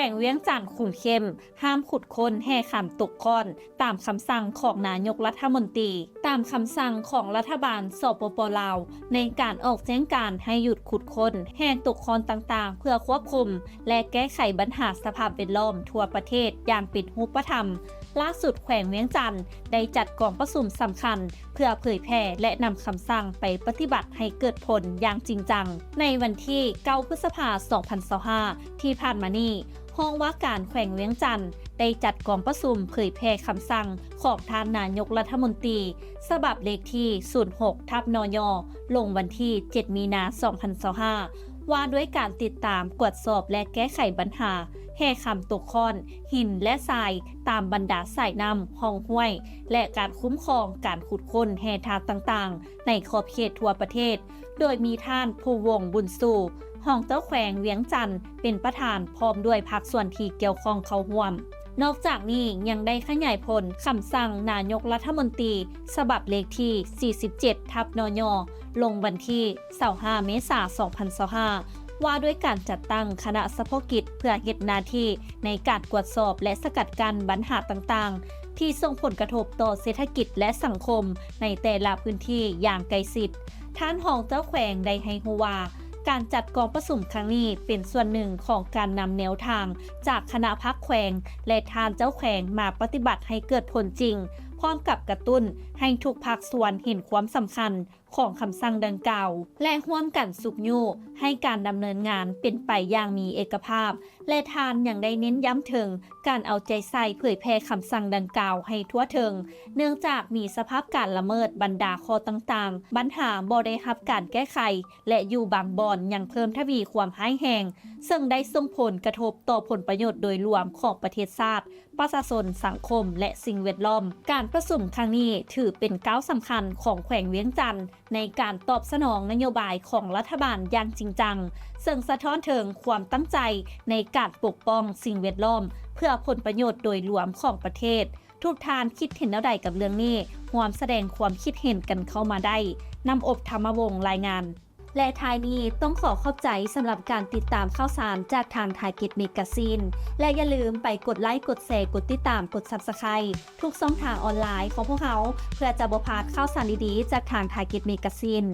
ວງວຽງຈັນຄຸມເຂັ້ມ ຫ້າມຂຸດຄົ້ນແຮ່ຄຳຕົກຄ້ອນ ຕາມຄຳສັ່ງຂອງນາຍົກລັດຖະມົນຕີ. ຕາມຄຳສັ່ງຂອງລັດຖະບານ ສປປ ລາວ ໃນການອອກແຈ້ງການໃຫ້ຢຸດຂຸດຄົ້ນແຮ່ຕົກຄ້ອນຕ່າງໆ ເພື່ອຄວບຄຸມ ແລະ ແກ້ໄຂບັນຫາສະພາບແວດລ້ອມທົ່ວປະເທດຢ່າງເປັນຮູບປະທຳ, ລ່າສຸດແຂວງວຽງຈັນໄດ້ຈັດກອງປະຊຸມສຳຄັນ ເພື່ອເຜີຍແຜ່ ແລະ ນຳຄຳສັ່ງໄປປະຕິບັດໃຫ້ເກີດຜົນຢ່າງຈິງຈັງ. ໃນວັນທີເກົ້າ ພຶດສະພາ ສອງພັນຊາວຫ້າ ທີ່ຜ່ານມານີ້ ຫ້ອງວ່າການແຂວງວຽງຈັນ ໄດ້ຈັດກອງປະຊຸມເຜີຍແຜ່ຄຳສັ່ງຂອງທ່ານນາຍົກລັດຖະມົນຕີ ສະບັບເລກທີ ສູນຫົກ ທັບ ນຍ ລົງວັນທີ ເຈັດ ມີນາ ສອງພັນຊາວຫ້າ ວ່າດ້ວຍການຕິດຕາມ, ກວດສອບ ແລະ ແກ້ໄຂບັນຫາແຮ່ຄຳຕົກຄ້ອນ ຫີນ ແລະ ຊາຍ ຕາມບັນດາສາຍນ້ຳ, ຮ່ອງຫ້ວຍ ແລະ ການຄຸ້ມຄອງການຂຸດຄົ້ນແຮ່ທາດຕ່າງໆ ໃນຂອບເຂດທົ່ວປະເທດ, ໂດຍມີທ່ານ ພູວົງ ບຸນຊູ ຮອງເຈົ້າແຂວງວຽງຈັນ ເປັນປະທານ ພ້ອມດ້ວຍພາກສ່ວນທີ່ກ່ຽວຂ້ອງເຂົ້າຮ່ວມ. ນອກຈາກນີ້ຍັງໄດ້ຂະຫຍາຍຜົນຄຳສັ່ງນາຍົກລັດຖະມົນຕີ ສະບັບເລກທີ ສີ່ສິບເຈັດ ທັບ ນຍ ລົງວັນທີ ຊາວຫ້າ ເມສາ ສອງພັນຊາວຫ້າ ວ່າດ້ວຍການຈັດຕັ້ງຄະນະສະເພາະກິດ ເພື່ອເຮັດໜ້າທີ່ໃນການກວດສອບ ແລະ ສະກັດກັ້ນບັນຫາຕ່າງໆ ທີ່ສົ່ງຜົນກະທົບຕໍ່ເສດຖະກິດ ແລະ ສັງຄົມໃນແຕ່ລະພື້ນທີ່ຢ່າງໃກ້ຊິດ. ທ່ານຮອງເຈົ້າແຂວງໄດ້ໃຫ້ຮູ້ວ່າ ການຈັດກອງປະຊຸມຄັ້ງນີ້ເປັນສ່ວນໜຶ່ງຂອງການນຳແນວທາງຈາກຄະນະພັກແຂວງ ແລະ ທ່ານເຈົ້າແຂວງມາປະຕິບັດໃຫ້ເກີດຜົນຈິງ, ພ້ອມກັບກະຕຸ້ນໃຫ້ທຸກພາກສ່ວນເຫັນຄວາມສຳຄັນຂອງຄຳສັ່ງດັ່ງກ່າວ ແລະ ຮ່ວມກັນຊຸກຍູ້ໃຫ້ການດຳເນີນງານເປັນໄປຢ່າງມີເອກະພາບ. ແລະ ທ່ານຍັງໄດ້ເນັ້ນຢ້ຳເຖິງການເອົາໃຈໃສ່ເຜີຍແຜ່ຄຳສັ່ງດັ່ງກ່າວໃຫ້ທົ່ວເຖິງ, ເນື່ອງຈາກມີສະພາບການລະເມີດບັນດາຂໍ້ຕ່າງໆ, ບັນຫາບໍ່ໄດ້ຮັບການແກ້ໄຂ ແລະ ຢູ່ບາງບ່ອນຍັງເພີ່ມທະວີຄວາມຮ້າຍແຮງ, ເຊິ່ງໄດ້ສົ່ງຜົນກະທົບຕໍ່ຜົນປະໂຫຍດໂດຍລວມຂອງປະເທດຊາດ, ປະຊາຊົນ, ສັງຄົມ ແລະ ສິ່ງແວດລ້ອມ. ການປະຊຸມຄັ້ງນີ້ຖືເປັນກ້າວສຳຄັນຂອງແຂວງວຽງຈັນ ໃນການຕອບສະໜອງນະໂຍບາຍຂອງລັດຖະບານຢ່າງຈິງຈັງ, ເຊິ່ງສະທ້ອນເຖິງຄວາມຕັ້ງໃຈໃນການປົກປ້ອງສິ່ງແວດລ້ອມ ເພື່ອຜົນປະໂຫຍດໂດຍລວມຂອງປະເທດ. ທຸກທ່ານຄິດເຫັນແນວໃດກັບເລື່ອງນີ້? ຮ່ວມສະແດງຄວາມຄິດເຫັນກັນເຂົ້າມາໄດ້. ນ້ຳອົບ ທຳມະວົງ ລາຍງານ. ແລະ ທ້າຍນີ້ຕ້ອງຂໍຂອບໃຈສຳລັບການຕິດຕາມຂ່າວສານຈາກທາງ Target Magazine ແລະ ຢ່າລືມໄປກົດໄລ, ກົດແຊ, ກົດຕິດຕາມ, ກົດ Subscribe ທຸກຊ່ອງທາງອອນລາຍຂອງພວກເຮົາ ເພື່ອຈະບໍ່ພາດຂ່າວສານດີໆຈາກທາງ Target Magazine.